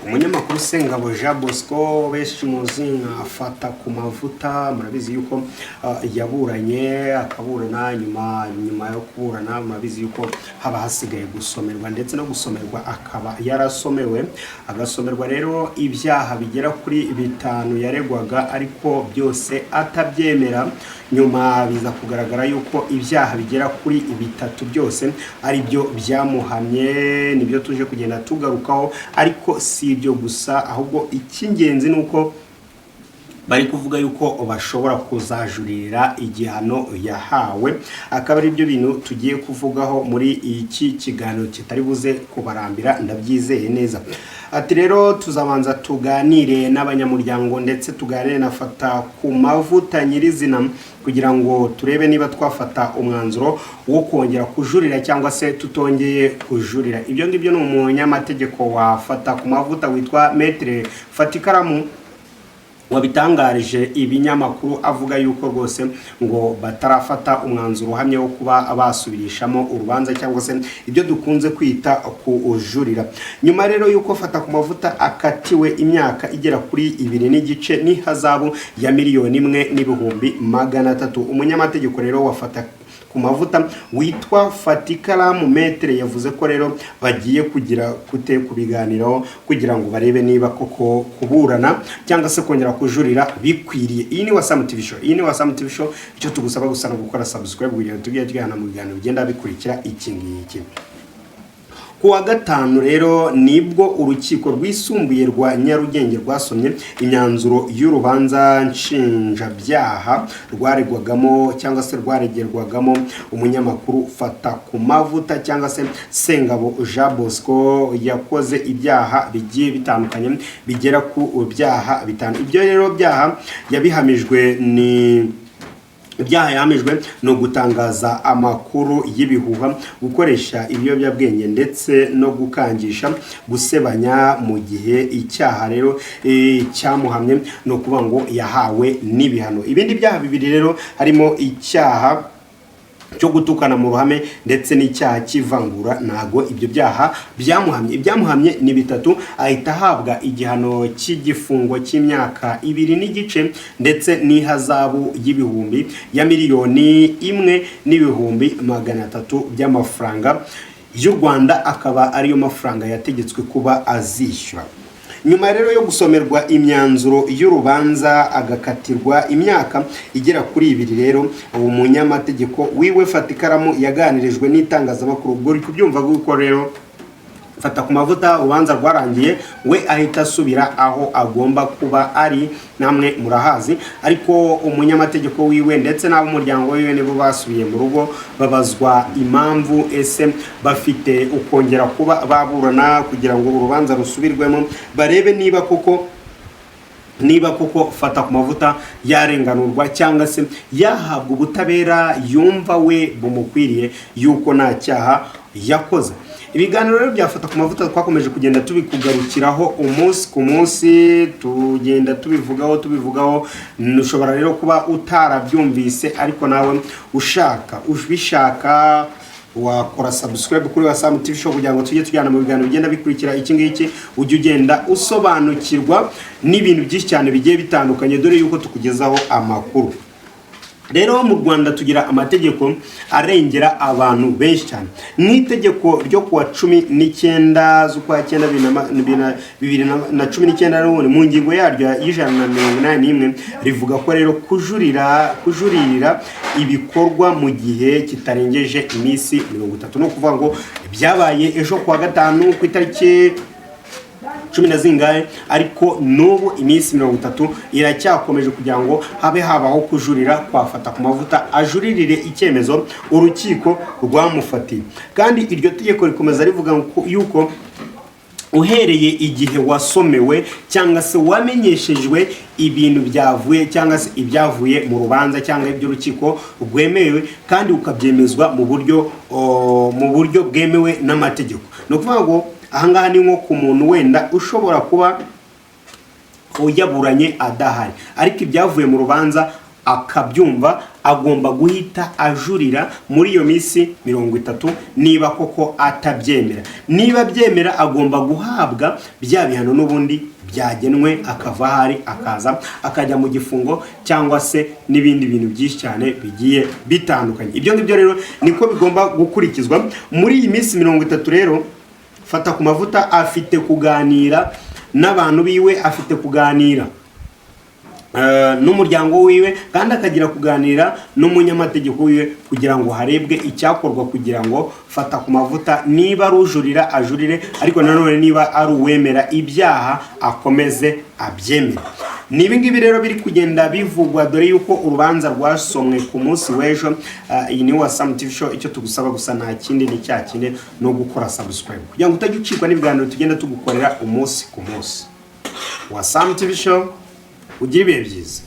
Umunyamakuru Sengabo Jean Bosco, benshi muzi nka Fata ku Mavuta, murabizi yuko yaburanye, akaburana. Nyuma yo kuburana, murabizi yuko haba hasigaye gusomerwa, ndetse no gusomerwa akaba yarasomewe, agasomerwa rero ibyaha bigera kuri bitanu yaregwaga, ariko byose atabyemera. Nyuma biza kugaragara yuko ibyaha bigera kuri bitatu byose ari byo byamuhamye. Nibyo tuje kugenda tugarukaho, ariko si ibyo gusa, ahubwo icy'ingenzi ni uko bari kuvuga yuko bashobora kuzajuririra igihano yahawe, akaba ari byo bintu tugiye kuvugaho muri iki kiganiro kitari buze kubarambira, ndabyizeye neza. Ati rero tuzabanza tuganire n'abanyamuryango, ndetse tuganire na Fata ku Mavuta nyirizina, kugira ngo turebe niba twafata umwanzuro wo kongera kujurira cyangwa se tutongeye kujurira. Ibyo ngibyo ni umunyamategeko wa Fata ku Mavuta witwa Maître Fatikaramu wabitangarije ibinyamakuru, avuga yuko rwose ngo batarafata umwanzuro uhamye wo kuba basubirishamo urubanza, cyangwa se ibyo dukunze kwita kujurira. Nyuma rero yuko Fata ku Mavuta akatiwe imyaka igera kuri 2 n'igice n'ihazabu ya 1,300,000, umunyamategeko rero wa Fata ku Mavuta witwa Fatikaramu Maître yavuze ko rero bagiye kugira kute kubiganiraho kugira ngo barebe niba koko kuburana cyangwa se kongera kujurira bikwiriye. Iyi ni Wasamu TV Show, iyi ni Wasamu TV Show. Icyo tugusaba gusa ni gukora subscribe kugira ngo tujye tujyana mu biganiro bigenda bikurikira iki ngiki. Ku wa gatanu rero nibwo Urukiko Rwisumbuye rwa Nyarugenge rwasomye imyanzuro y'urubanza nshinjabyaha rwaregwagamo, cyangwa se rwaregerwagamo, umunyamakuru Fata ku Mavuta cyangwa se Sengabo Jean Bosco. Yakoze ibyaha bigiye bitandukanye bigera ku byaha bitanu. Ibyo rero byaha yabihamijwe ni ibyaha yahamijwe ni ugutangaza amakuru y'ibihuha, gukoresha ibiyobyabwenge, ndetse no gukangisha gusebanya. Mu gihe icyaha rero cyamuhamye, ni ukuvuga ngo yahawe n'ibihano. Ibindi byaha bibiri rero harimo icyaha cyo gutukana mu ruhame ndetse n'icyaha cy'ivangura. Ntago ibyo byaha byamuhamye. Ibyamuhamye ni bitatu, ahita ahabwa igihano cy'igifungo cy'imyaka 2 n'igice ndetse n'ihazabu y'ibihumbi ya 1,300,000 by'amafaranga y'u Rwanda, akaba ariyo mafaranga yategetswe kuba azishyura. Nyuma rero yo gusomerwa imyanzuro y'urubanza, agakatirwa imyaka igera kuri ibiri rero, uwo munyamategeko wiwe Fatikaramu yaganirijwe n'itangazamakuru. Ubwo uri kubyumva kuko rero Fata ku Mavuta urubanza rwarangiye, we ahita asubira aho agomba kuba ari, namwe murahazi. Ariko umunyamategeko wiwe ndetse n'ab'umuryango wiwe nibo basubiye mu rugo, babazwa impamvu ese bafite ukongera kuba baburana kugira ngo urubanza rusubirwemo, barebe niba koko Fata ku Mavuta yarenganurwa cyangwa se yahabwa ubutabera yumva we bumukwiriye, yuko nta cyaha yakoze. Ibiganiro rero bya Fata ku Mavuta twakomeje kugenda tubikugarukiraho umunsi ku munsi, tugenda tubivugaho tubivugaho. Ushobora rero kuba utarabyumvise, ariko nawe ushaka ubishaka wakora subscribe kuri Wasamu TV Show kugira ngo tujye tujyana mu biganiro bigenda bikurikira iki ngiki, ujye ugenda usobanukirwa n'ibintu byinshi cyane bigiye bitandukanye, dore yuko tukugezaho amakuru. Rero mu Rwanda tugira amategeko arengera abantu benshi cyane, nk'itegeko ryo kuwa 19 z'ukwa cyenda 2019 n'ubundi, mu ngingo yaryo y'181 rivuga ko rero kujuririra ibikorwa mu gihe kitarengeje iminsi 30. Ni ukuvuga ngo byabaye ejo kuwa gatanu ku itariki cumi na zingahe, ariko n'ubu iminsi 30 iracyakomeje kugira ngo habe habaho kujurira kwa Fata ku Mavuta, ajuririre icyemezo urukiko rwamufatiye. Kandi iryo tegeko rikomeza rivuga yuko uhereye igihe wasomewe cyangwa se wamenyeshejwe ibintu byavuye cyangwa se ibyavuye mu rubanza cyangwa iby'urukiko rwemewe, kandi ukabyemezwa mu buryo bwemewe n'amategeko. Ni ukuvuga ngo ahangaha ni nko ku muntu wenda ushobora kuba yaburanye adahari, ariko ibyavuye mu rubanza akabyumva, Agomba guhita ajurira muri iyo minsi 30 niba koko atabyemera. Niba abyemera, agomba guhabwa bya bihano n'ubundi byagenwe, akava ahari akaza akajya mu gifungo cyangwa se n'ibindi bintu byinshi cyane bigiye bitandukanye. Ibyo ngibyo rero niko bigomba gukurikizwa muri iyi minsi 30. Rero Fata ku Mavuta afite kuganira n'abantu biwe, afite kuganira n'umuryango wiwe, kandi akagira kuganira n'umunyamategeko wiwe kugira ngo harebwe icyakorwa kugira ngo Fata ku Mavuta, niba ari ujurira ajurire, ariko nanone niba ari uwemera ibyaha akomeze abyemere. Ni ibi ngibi rero biri kugenda bivugwa, dore yuko urubanza rwasomwe ku munsi w'ejo. Iyi ni Wasam TV Show. Icyo tugusaba gusa nta kindi, ni cya kindi, no gukora subscribe kugira ngo utajya ucikwa n'ibiganiro tugenda tugukorera umunsi ku munsi. Wasam TV Show, ugire ibihe byiza.